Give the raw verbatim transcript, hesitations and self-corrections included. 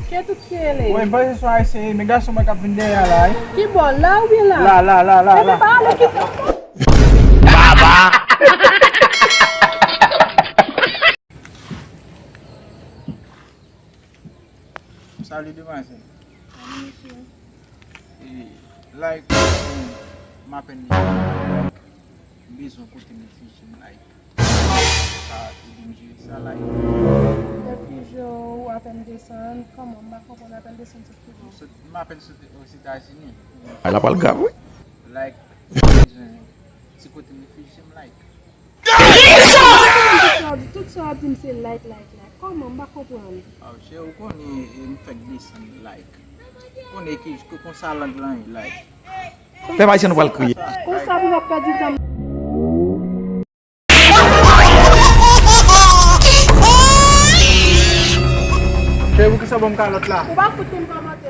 Ke tout ki rele? Wi, m panse se yon ayisyen, men gason mwen k ap vin dèyè a la, wi. Ki bò, la oubyen la? La, la, la, la, Ebyen, la. pa ale kite. Salut, demwazèl. E, like, m apèn desann, like, m bezwen kote m refiji m, like. Sa ede m jere sa, like. Refiji w apèn desann, kòman? M pa konprann, apèn desann sot ki bò? M sot, m apèn soti Ozetazini. A la pral grav, wi. Like, m bezwen ti kote m refiji m, like. Tout sa w ap di, tout sa w ap di m se like, like, like. Kòman? M pa konprann. Aw, chè, ou konnen, e, m fèk desann, like. Ou konnen ki, ki konsa lang lan ye, like. Pèp ayisyen nou pral kriye. Konsa pou w ap pèdi tan. Chè, poukisa ban m kalòt la? Ou pa fout m kòmante.